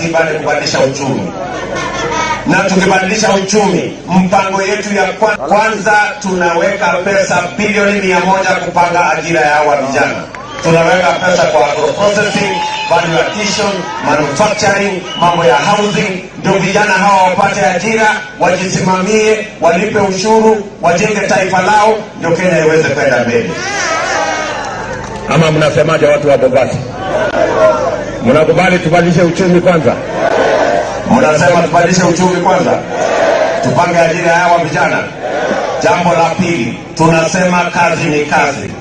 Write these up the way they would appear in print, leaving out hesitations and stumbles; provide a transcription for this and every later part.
katiba ni kubadilisha uchumi, na tukibadilisha uchumi, mpango yetu ya kwanza tunaweka pesa bilioni 100 kupanga ajira ya hawa vijana. Tunaweka pesa kwa agro-processing, value addition, manufacturing, mambo ya housing, ndio vijana hawa wapate ajira, wajisimamie, walipe ushuru, wajenge taifa lao, ndio Kenya iweze kwenda mbele. Ama mnasemaje watu wa Bobati? Mnakubali tubadilishe uchumi kwanza? Mnasema tubadilishe uchumi kwanza, tupange ajira ya hawa vijana. Jambo la pili, tunasema kazi ni kazi,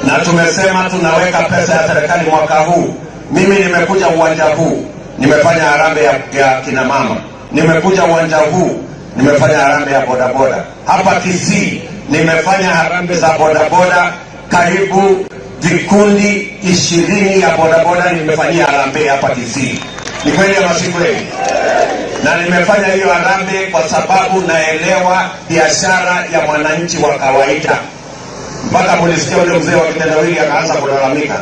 na tumesema tunaweka pesa ya serikali mwaka huu. Mimi nimekuja uwanja huu, nimefanya harambee ya kina mama, nimekuja uwanja huu, nimefanya harambee ya bodaboda hapa Kisii, nimefanya harambee za bodaboda karibu vikundi 20 ya bodaboda nimefanyia harambee hapa Kisii. Ni kweli ama si kweli? Na nimefanya hiyo harambee kwa sababu naelewa biashara ya mwananchi wa kawaida. Mpaka mulisikia ule mzee wa kitendawili akaanza kulalamika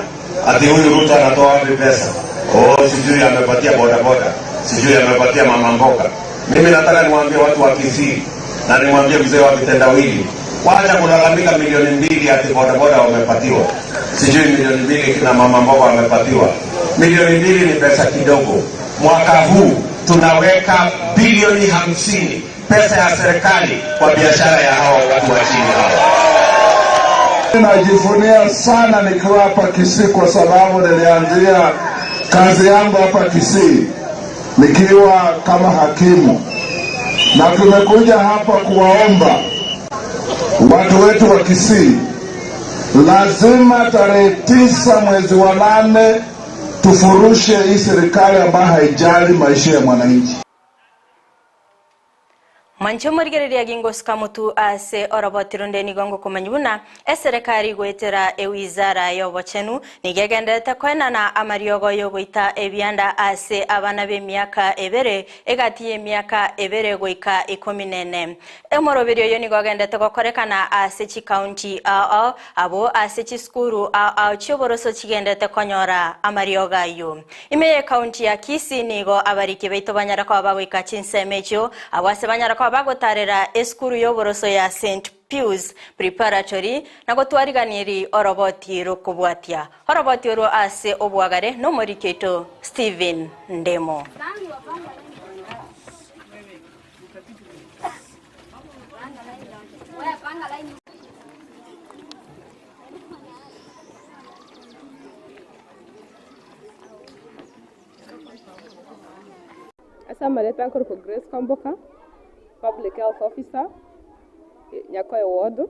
ati huyu Ruto anatoa wapi pesa? Oh, sijui amepatia bodaboda, sijui amepatia mama mboga. Mimi nataka niwaambie watu wa Kisii na nimwambie mzee wa kitendawili, wacha kulalamika milioni 2 ati bodaboda wamepatiwa, sijui milioni 2 kina mama mboga wamepatiwa. Milioni 2 ni pesa kidogo. Mwaka huu tunaweka bilioni 50 pesa ya serikali kwa biashara ya hawa watu wa chini hawa. Najivunia sana nikiwa hapa Kisii kwa sababu nilianzia kazi yangu hapa Kisii nikiwa kama hakimu, na tumekuja hapa kuwaomba watu wetu wa Kisii, lazima tarehe 9 mwezi wa 8 tufurushe hii serikali ambayo haijali maisha ya mwananchi. Mwancho morigereria gingosuka mutu ase oroboti runde nigo ngokomanya buna eserekari goetera ewizara y'obochenu nigegenderete koenana amariogo yogoita ebianda ase abana b'emiaka 2 egati y'emiaka 2 goika 14. Emoroberi oyo nigo agendete gokorekana ase chikaunti ao abo ase chisukuru ao chioboroso chigendete konyora amariogo ayo. Ime ye kaunti ya Kisii nigo abariki baito banyara koba bagoika chinsemo echio abo ase banyara koba bagotarera esukuru y'oboroso ya St Pius Preparatory na gotwariganiri oroboti rokobwatia oroboti oro ase obwagare nomoriketo Stephen Ndemo. Asamareta nkoruko Grace Kwamboka, Public Health Officer, Nyakoe Ward.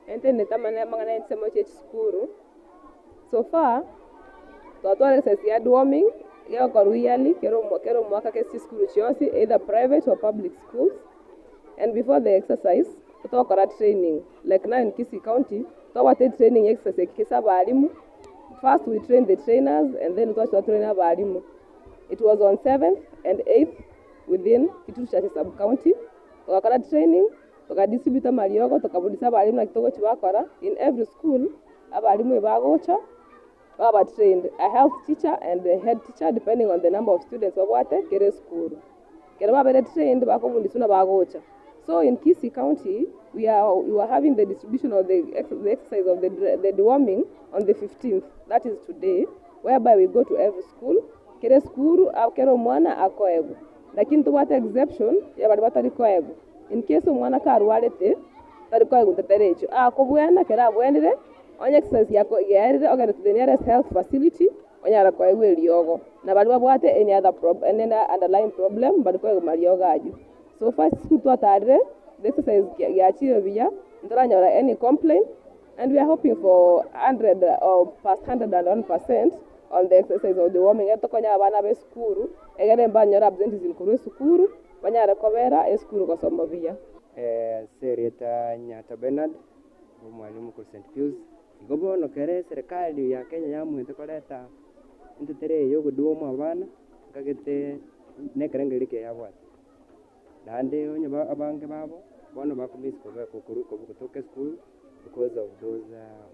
Ente nitamana mangana ensemo chisukuru. So far, twatwara exercise ya deworming, yegokorwa yearly, kero mwaka ke chisukuru chionsi, either private or public schools. And before the exercise, twakora training. Like now in Kisii County, twabate training exercise kisa abarimu. First we train the trainers and then twachwa train abarimu. It was on 7th and 8th within Kitutu Chache sub-county. Twakora training, tukadistribute mariogo, tukabundisa abarimu na kitogo chibakora. In every school, abarimu bagocha, baba trained a health teacher and the head teacher depending on the number of students babwate kere school. Kere babere trained bakobundiswa na bagocha. So in Kisii County, we are having the distribution of the exercise of the deworming on the 15th, that is today, whereby we go to every school. Kere school, kere mwana akoego. Lakini tubwate exception ya bari batari koego. In case omwana karwarete, tari koego teterecho. Akobwena kera abwenire, onye exercise yako yerire ogende to the nearest health facility, onyara koego eriogo. Na bari babwate any other any other underlying problem, bari koego mariogo ayo. So first school twatarire, the exercise yachire biya, ntaranyora any complaint, and we are hoping for 100 or past 101% on the exercise of the warming. Etokonya abana be sukuru, egere mbanyora absenteeism korwa esukuru, banyare kobera esukuru gosoma buya. Serieta Nyata Bernard, mwalimu ku St Pius. Ngobono kere serikali ya Kenya yamuete koreta entetere yogoduomo abana nkagete nekerengeri ke yabwate. Naende onye abange babo bono bakomisi kutoka school because of those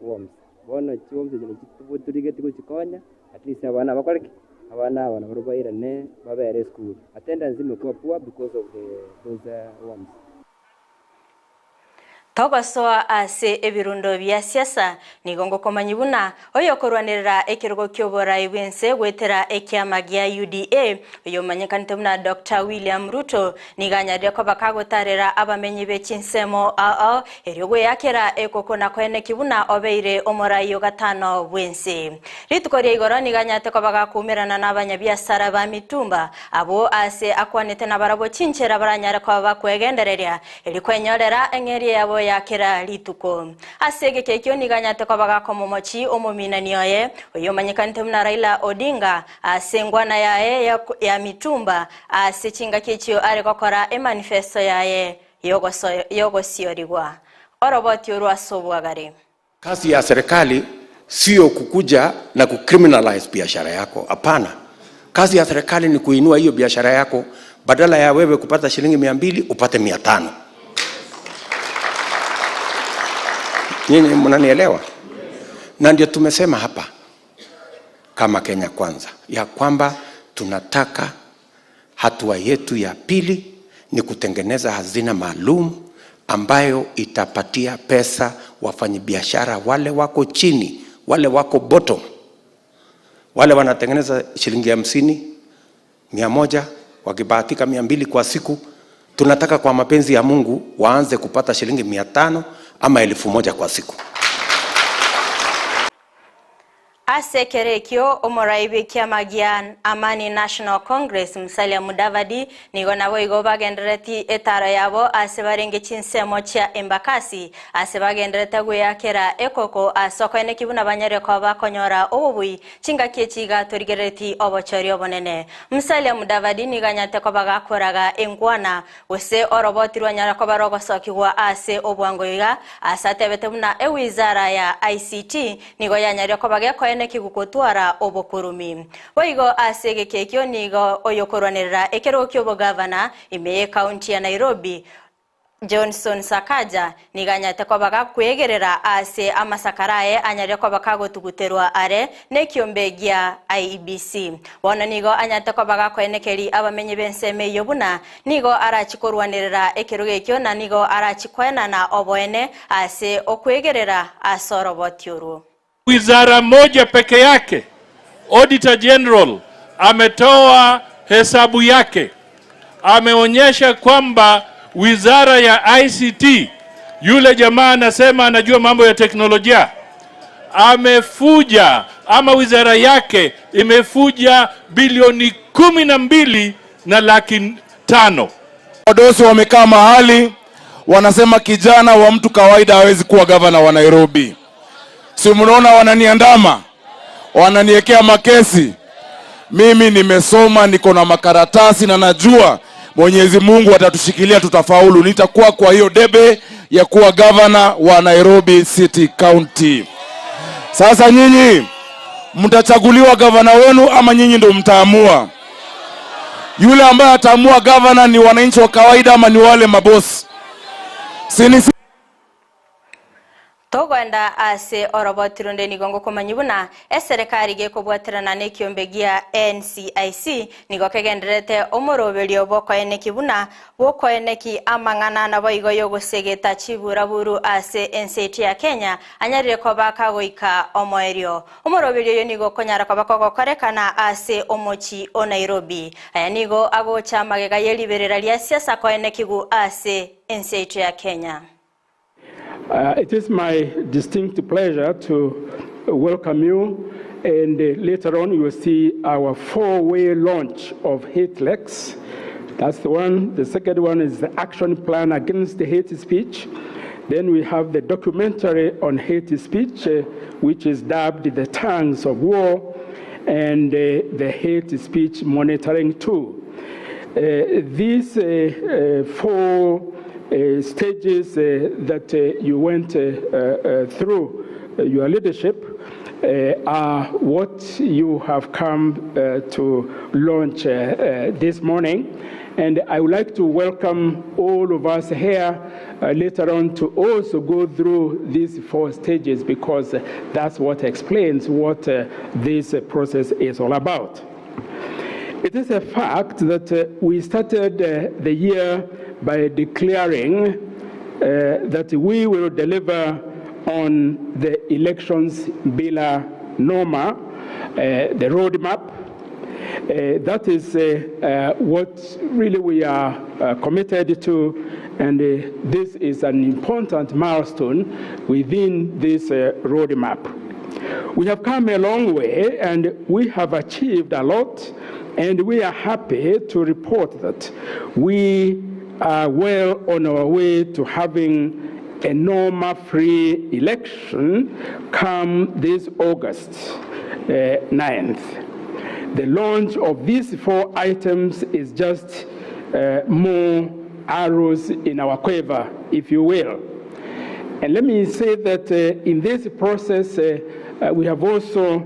worms. Bono chi worms echi turigeti gochikonya at least abana bakoreki. Abana aba nabo bairane babere esukuru. Attendance imekuwa poor because of the those worms. Togosoa ase ebirundo bia siasa, nigo ngokomanyia buna oyokorwanerera ekerogo ki'oborai bw'ense goetera ekiama gia UDA, oyomanyekanete buna Doctor William Ruto, nigo anyarire koba kagotarera abamenyi be chinsemo ao ao erio gweakera ekoko na koeneki buna obeire omorai o gatano bw'ense. Rituko ria igoro nigo anyarete koba gakoumerana n'abanyabiasara ba mitumba, abwo aase akwanete nabarabwo chinchera baranyare koba bakwegendereria Erio kwenyorera eng'eria yabo ya kera rituko. Ase egeka ekio nigo anyarete koba gakomomochi omominani oye, oyomanyekanete buna Raila Odinga, ase engwana yaye ya mitumba ase chingaki echio are gokora emanifesto yaye y'ogosiorigwa. Oroboti orwo ase obwagare. Kazi ya serikali sio kukuja na kucriminalize biashara yako, hapana. Kazi ya serikali ni kuinua hiyo biashara yako, badala ya wewe kupata shilingi 200 upate 500. Nyinyi mnanielewa? Na ndio tumesema hapa kama Kenya Kwanza ya kwamba tunataka hatua yetu ya pili ni kutengeneza hazina maalum ambayo itapatia pesa wafanyabiashara wale wako chini, wale wako bottom, wale wanatengeneza shilingi 50, 100, wakibahatika 200 kwa siku. Tunataka kwa mapenzi ya Mungu waanze kupata shilingi 500 ama 1000 kwa siku. Ase ekero ekio, omorai bw'ekiama gia Amani National Congress, Musalia Mudavadi, nigo naboigo bagenderereti etaro yabo ase barenge chinsemo chia Embakasi, ase bagendererete gweakera ekoko ase okoeneki buna banyare koba bakonyora obobui chingaki echi iga torigerereti obochori obonene. Musalia Mudavadi nigo anyarete koba gakoraga enkwana gose oroboti rwanyara koba rogosokigwa ase obwango iga ase atebete buna ewizara ya ICT Nigo yanyaria koba gekoeneki gokotwara obokurumi. Boigo ase egeka ekio nigo oyokorwanerera ekerogo ki'obogavana ime y'ekaunti ya Nairobi, Johnson Sakaja, nigo anyarete koba gakwegerera ase amasakara aye anyarire koba kagotuguterwa are nekiombe gia IEBC. Bono nigo anyarete koba gakoenekeri abamenyi b'ensemo eyio buna nigo arachi korwanerera ekerogo ekio na nigo arachi koenana oboene ase okwegerera ase oroboti orwo. Wizara moja peke yake, Auditor General ametoa hesabu yake, ameonyesha kwamba wizara ya ICT, yule jamaa anasema anajua mambo ya teknolojia, amefuja ama wizara yake imefuja bilioni 12 na laki 5. Wadosi wamekaa mahali wanasema kijana wa mtu kawaida hawezi kuwa gavana wa Nairobi. Si mnaona wananiandama, wananiwekea makesi. Mimi nimesoma, niko na makaratasi na najua Mwenyezi Mungu atatushikilia, tutafaulu. Nitakuwa kwa hiyo debe ya kuwa gavana wa Nairobi City County. Sasa nyinyi mtachaguliwa gavana wenu ama nyinyi ndio mtaamua? Yule ambaye ataamua gavana ni wananchi wa kawaida ama ni wale mabosi? Sini Togoenda ase oroboti ronde nigo ngokomanyia buna eserekari gekobwaterana nekiombe gia NCIC nigo kegendererete omoroberio bw'okoeneki buna bw'okoeneki amang'ana naboigo y'ogosegeta chiburaburu ase ense yaito ya Kenya anyarire koba kagoika omoerio. Omoroberio oyo nigo okonyara koba kogokorekana ase omochi o Nairobi. Aya nigo agocha magega ye riberera ria siasa koenekigu ase ense yaito ya Kenya. It is my distinct pleasure to welcome you, and later on you will see our four-way launch of HateLex. That's the one. The second one is the action plan against the hate speech. Then we have the documentary on hate speech, which is dubbed The Tongues of War, and the hate speech monitoring tool. These four stages that you went through your leadership are what you have come to launch this morning. And I would like to welcome all of us here later on to also go through these four stages, because that's what explains what this process is all about. It is a fact that uh, we started uh, the year by declaring uh, that we will deliver on the elections bila noma, the roadmap. Uh, that is uh, uh, what really we are uh, committed to, and uh, this is an important milestone within this uh, roadmap. We have come a long way and we have achieved a lot, and we are happy to report that we are well on our way to having a normal free election come this August uh, 9th. The launch of these four items is just uh, more arrows in our quiver, if you will. And let me say that uh, in this process, uh, uh, we have also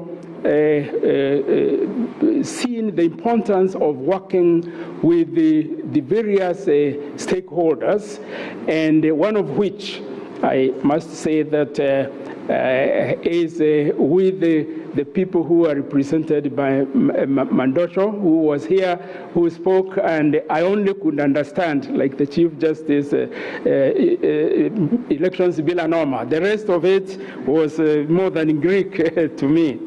uh, uh, seen the importance of working with the, the various uh, stakeholders, and one of which I must say that uh, uh, is uh, with the, the people who are represented by Mandosho, who was here, who spoke, and I only could understand, like the Chief Justice, uh, uh, uh, elections bila noma. The rest of it was uh, more than Greek to me.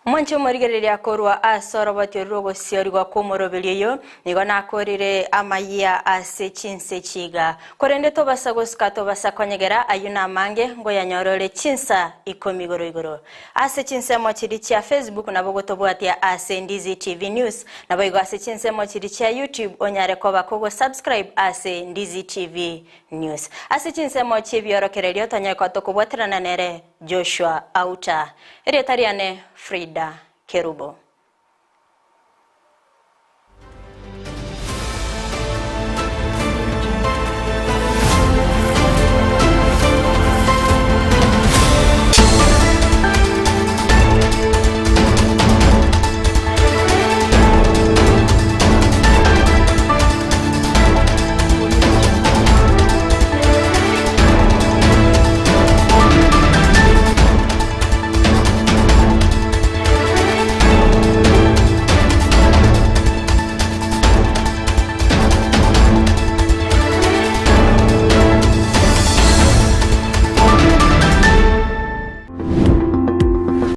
Omwanchi omorigereria korwa ase oroboti oru rw'ogosiorigwa kwa omoroberi oyo nigo nakorire amayia ase chinse chiga korende tobasa gosika tobasa konyegera ayu na amange ngoyanyorore chinsa ikomi igoro igoro ase chinsemo chiri chia Facebook nabo gotobwatia ase Ndizi TV News nabo igo ase chinsemo chiri chia YouTube onyare koba kogo subscribe ase Ndizi TV News ase chinsemo chibiorokererio tonyare tokobwaterana nere Joshua Auta erieta riane Frida Kerubo.